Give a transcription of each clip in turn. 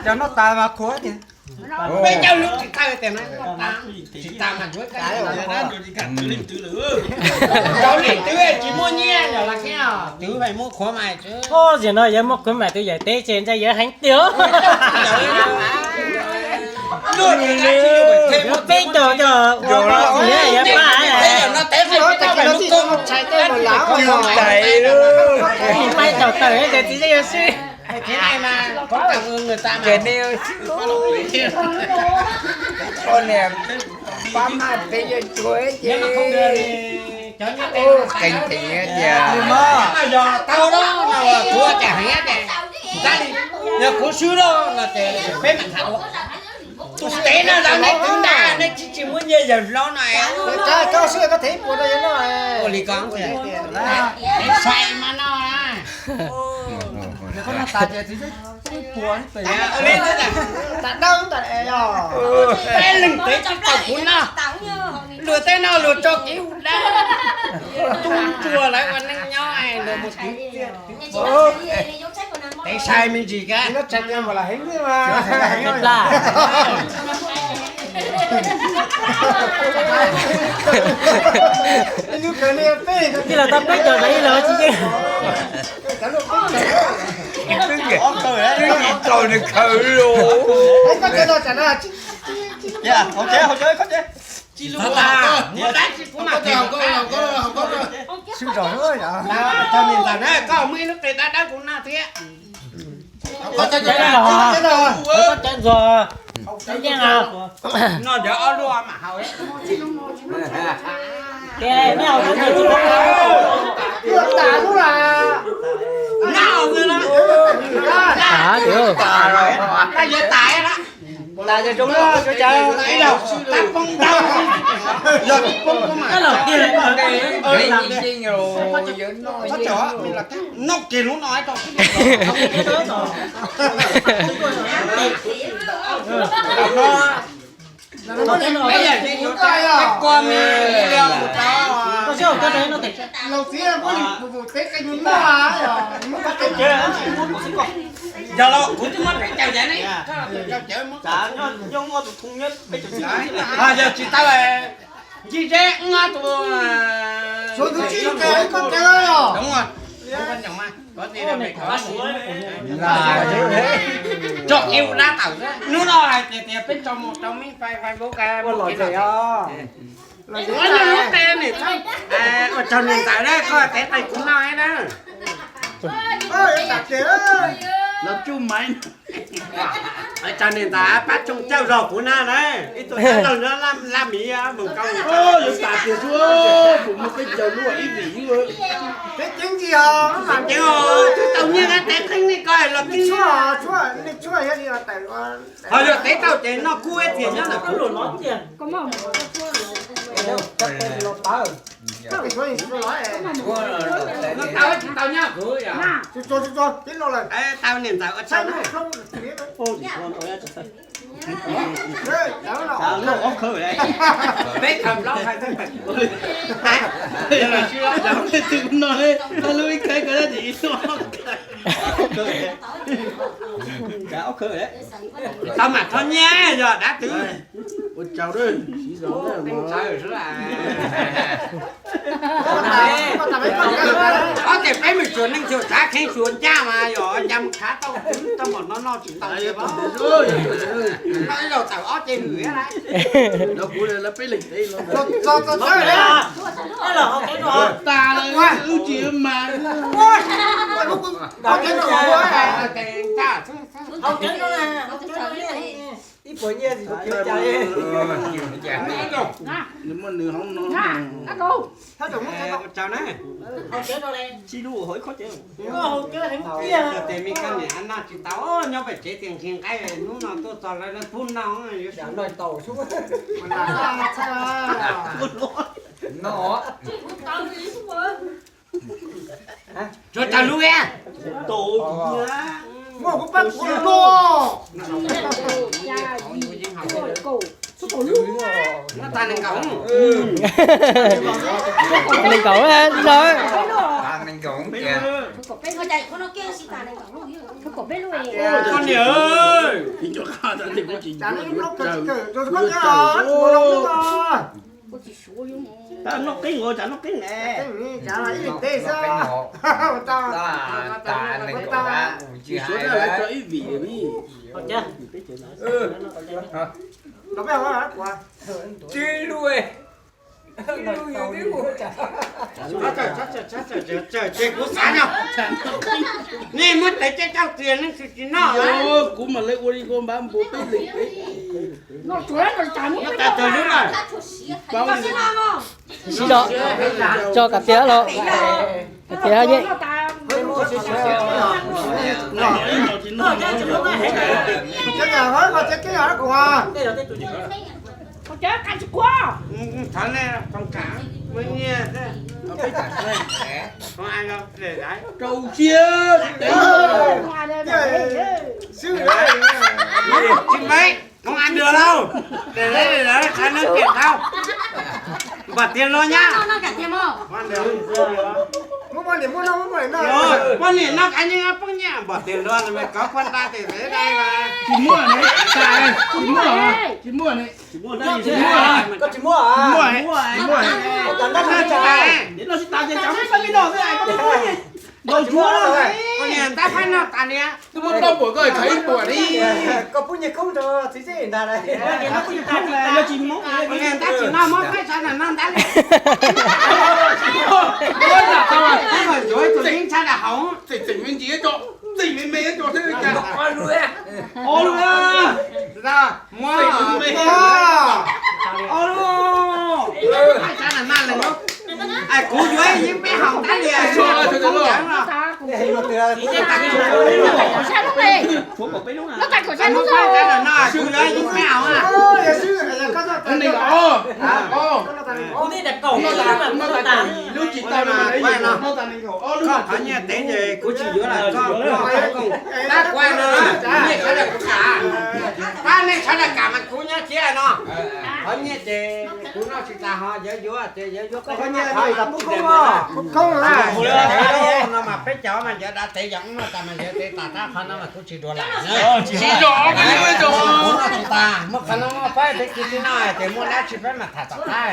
Cov noj tas mas khuv tiag. Peb coj lub tsis tawg tias no, tsis tawg mas yuav cov leej twg tsis muaj nyiaj yog las kiag twv fais muab khuav mas. Oj, zaum no yawg muaj khuav mas tus yawm teb ces ntshai yawg heev tiag. Peb caug cov ua yawg pab. Peb caug tawm ces txiv yawg swb. Pab maj peb yawg cuag ces qee tis tias yog tau los kuv cas heev ces, yog kuv swb los no ces peb mam tham ua. Tus teb no los nej twv nrad nej tsis tsis muaj nyiaj yawg hlob no. Koj swb koj them ib puas rau yawg noj. Ua li ko, sai mas no. Peb leeg peb tsis tau kuv noj. Luag tej no luag tso kev ua dab, tub ntsuag lawv ua neej nyob luag mus twv txiaj. Peb sai me ntsis ka. Ib los tau peb caug los ib los tsis yeej. Twb tsis tau nws khaws los. Tau niam ntxawm na, koj muaj ib lub qe dab dawb kuv noj thiab. Koj cov ntxuag, no ntawd ob lub mam haus. Ces nej haus tsis tau. Noj xwb na. Koj yuav tas na. Tas zoo, tab poob ntau. Yog poob mas noj kiag lub no rau. Yog los kuv twb muab peb caug cawv ne. Yog tsis tau, ntsib zeb ub tus, tus tsis, koj tso kev ua dab tawm. Hnub no hais tias tias peb tso mus rau me fais fais lub ka ua los ces ua lub lub qe niam, ua tsaug niam ntxawm na, koj tev qe kuv noj na. Los tsuj maiv. Tsaug niam ntxawm pab tsoo cawj zog kuv na na, ib tug dab laug nyob Laj Miv mus kau. Yuav tas tias xwb, kuv muaj peb caug lub ib vim. Ceev os, twb tau nyiaj na, tev qeej nej ko los kev. Ho yog tev tau ces noj kub tias nyob ntawm kuv. Tau tsis tau nyob kuv yom. Tau niam ntxawm ua tsaug na. Peb khaws plaub hais, yog leej twg no, lub ib khaws ko dab tsi. Tau mam thov nyiaj yog dab twg. Ua tsaug, ob tias peb mus xyuas neej xyuas tsav kheej xyuas ncaj mas yog cas mus khav tau twv tau npaum no noj tsis tau. Noj ib zaug tawm ob ce hwm na. Tas lawm wb tsis mas. Ib puas nyiaj tsis tau kiag cas li. Nws muaj nws hoob no. Ua tsaug na. Koj haus cawv heev tiag. Tes me koj niam noj tsis tau, nyob pem tsev tias nqhis nqaij, hnub no tuaj txog lawv pub noj yuav sib noj tau xwb. Tsuav tsaug lub. Muaj kuv pab kuv lub. Noj tag nees nkaum. Nees nkaum no. Koj niam, Tab noj qeeb os, tsam noj qeeb ne. Tsis suav lawv tso ib vim li. Tsis lub. Ces kuv xav no, nej muab tes coj coj txias neeg tsis tsis noj. Kuv mam li ua li ko npab npua peb leeg peb. Sib tso, tso kav tias los, kav tias yeej. Rau siab. Tsis meej, koob a dua lauj. Qhov no tias tau. Npam tiag los nyab. Poj niam noj kav nyeej poob nyiaj npam tiag los, kov kua nta tes dai mas. Tsis muaj ne, tsis muaj, tsis muaj ne. Tsis muaj, tsis muaj, tsis muaj, tsis muaj. Noj tsis tas ces tsam muab pab me noj xwb, koj tsis muaj. Poj niam ntab phab noj tas li. Twb muab plaub puas koj khav ib puas li. Koj pub nyiaj koob rau txiv txij ntag. Yog tsis muab, poj niam ntab tsis noj, muab peb sawv daws noj ntab li. Yuav tus yeeb sawv daws haus. Txeem me ntsis, txeem me me, txeem me me. Muab, muab. Kuv yuav yeeb peb haus ntab li. Kuv yuav yeeb peb haus. Lub tsis tau, qhov nyiaj tev ces kuv tsis yuav lawm, koj, koj, koj, tab kuv no, nej sawv daws kuv kam, tab nej sawv daws kam mas kuv nyob thiab no. Qhov nyiaj ces kuv noj tsis tas, ho yawg yuav ces yawg yuav. Qhov nyiaj no mas peb cov mas yawg dav tev yog ub no tas mas yawg tev tas, tab qhov no mas kuv tsis dua lawm. Tsis dua, kuv noj tsis tas, muab qhov no muab peb, peb tsis tsis noj ces muaj dab tsi peb mam tham tom qab.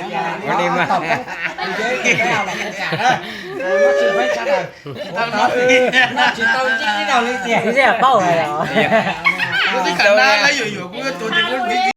Muab tsis peb sawv daws, noj tsis tau ib zaug li tiag. Kuv twb kam na lawv yuam yuam kuv yuav tuag ces kuv